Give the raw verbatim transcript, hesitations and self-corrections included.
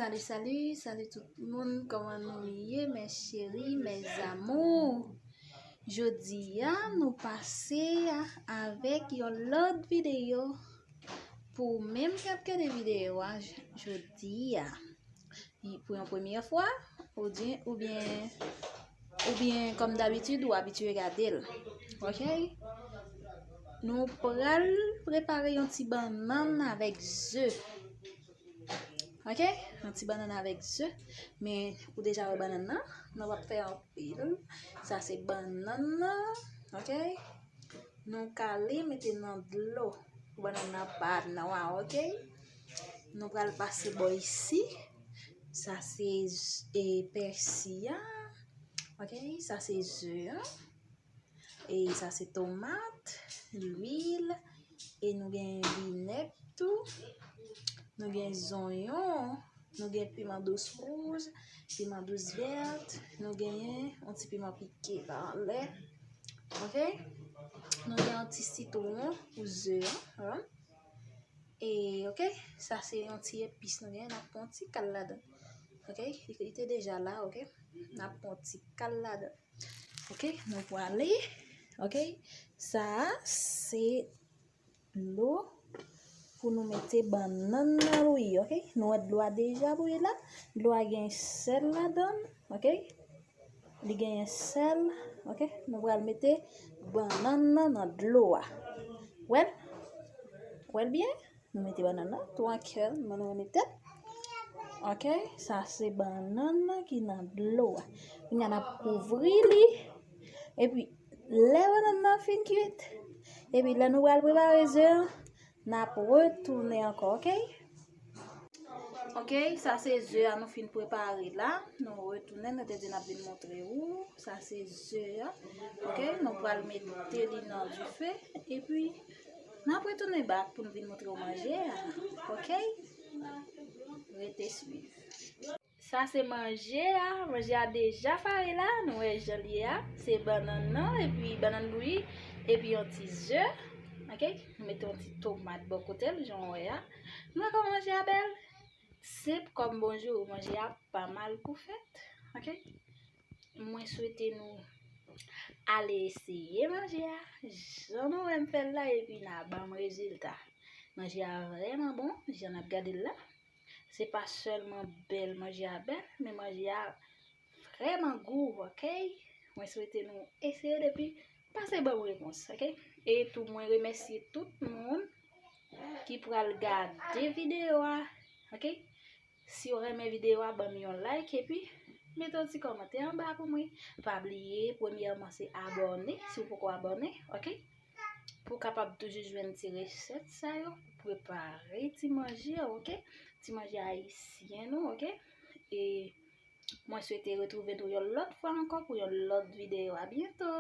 Salut, salut, salut tout moun, kòman nou ye, mes chéris, mes amours? Jodi a, nou pase a, avèk yon lòt videyo. Pou menm k ap gade videyo a, j- jodi a, pou yon premyè fwa, oubyen, oubyen, oubyen kòm dabitid, ou abitye gade l. Ok? Nou pral prepare yon ti bannann avèk ze. Ok? Yon ti bannann avèk ze. Men, ou deja wè bannann nan? Nou p ap fè anpil. Sa se bannann nan. Ok? Nou kale, mete nan dlo. Pou bannann nan pa nwa, ok? Nou pral pase bò isi. Sa se z- e, pèsi a. Ok? Sa se ze a. E sa se tomat, lwil, e nou gen vinèg tou. Nou gen zonyon, nou gen piman dous wouj, piman dous vèt, nou genyen yon ti piman pike pa anlè. Ok? Nou gen yon ti sitwon pou ze a. E, ok? Sa se yon ti epis nou genyen, n ap pran yon ti kal ladan. Ok? Li, li te deja la, ok? N ap pran yon ti kal ladan. Ok, nou prale. Ok, sa a se dlo pou nou mete bannann nan bouyi. Ok, nou wè dlo a deja bouyi la. Dlo a gen sèl ladan l. Ok, li genyen sèl. Ok, nou pral mete bannann nan nan dlo a. Wè l? Wè l byen? Nou mete bannann nan twankèl, men nou mete l. Ok, sa se bannann nan ki nan dlo a. Kounye a n ap kouvri li. Epi, lè bannann nan fin kuit, epi lè nou pral prepare ze an, n ap retounen ankò, ok? Ok, sa se ze a nou fin prepare la. Nou retounen, nou te di n ap vin montre ou. Sa se ze a. Ok, nou pral mete li nan dife. Epi, n ap retounen bak pou n vin montre w manje a. Ok? Rete swiv. Sa se manje a. Manje a deja pare la. Nou wè jan l ye a. Se bannann nan, epi bannann bouyi, epi yon ti ze. Ok? Nou mete yon ti tomat bò kote l, jan w wè a. Nou wè kòman manje a bèl? Senp kòm bonjou, manje a pa mal pou fèt. Ok? Mwen swete nou ale eseye manje a. Jan nou wè m fè l la, epi n a ban m rezilta. Manje a vrèman bon, jan n ap gade l la. Se pa sèlman bèl manje a bèl, men manje a vrèman gou, ok? Mwen swete nou eseye l epi pase ban m repons, ok? E tou mwen remèsye tout moun ki pral gade videyo a, ok? Si w renmen videyo a, ban m yon like epi mete yon ti kòmantè anba pou mwen. Pa bliye, premyèman, se abòne si w poko abòne, ok? Pou w kapab toujou jwenn ti resèt sa yo, pou prepare ti manje, ok? Ti manje ayisyen nou, ok? E mwen swete retwouve nou yon lòt fwa ankò pou yon lòt videyo. A byento!